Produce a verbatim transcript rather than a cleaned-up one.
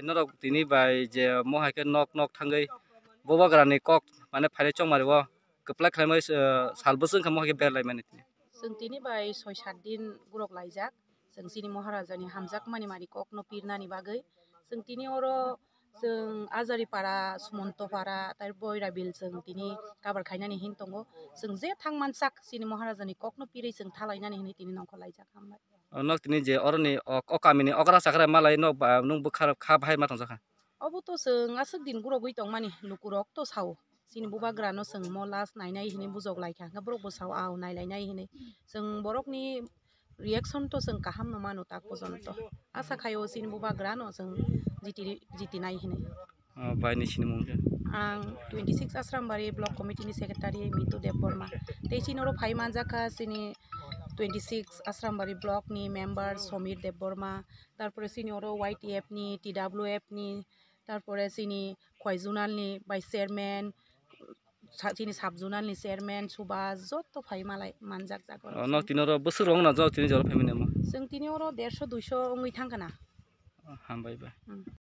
Norok tini bai je mo hai khe nok nok thangwi bubagrani kok mane phainai chongmari o kwplai khlaimai, eh, sal bwswk wngkha mo hai khe berlaimani tini. Chwng tini bai soi sat din gurok laijak. Chwng chini Maharajani hamjakmani mani kokno pirnani bagwi. Chwng tini oro chwng Ajari para, Sumonto para, tai Boirabil chwng tini kabar khainani hin tongo. Chwng je thang mansak chini Maharajani kokno pirwi chwng thalainani hinwi tini nongkhor laijak. Hambai. O nok tini je oroni ok, o kamini okra chakra malai nok ba nwng bwkha kha bahai ma tongjakha. Obo to chwng aswk din gurogwi tongmani lukurok to sao. Chini bubagrano chwng mo last nainai hinwi bujok laikha, hwnkhe borok bo sao, "Ao, nailainai," hinwi. Chwng borokni reaction to chwng kaham no mano tak pojonto. Asa khaio chini bubagrano chwng jiti, jitinai hinwi. O, bai ni sinimung khe? Ang twenty six Asrambari Block Committee ni Secretary Mitu Debbarma. Tei chini oro phai manjakha chini twenty six Asrambari Block ni member Somir Debbarma, tarpore chini oro Y T F ni, T W F ni, tarpore chini Khwai Zonal ni Vice Chairman, sa-, chini Sub Zonal ni Chairman Subhas, joto phai malai manjak jago. O, nok tini oro bwswk rok na jok tini jora phaimani amo? Chwng tini oro derso duiso wngwi thangkha na. O, hambai bai. Hmm.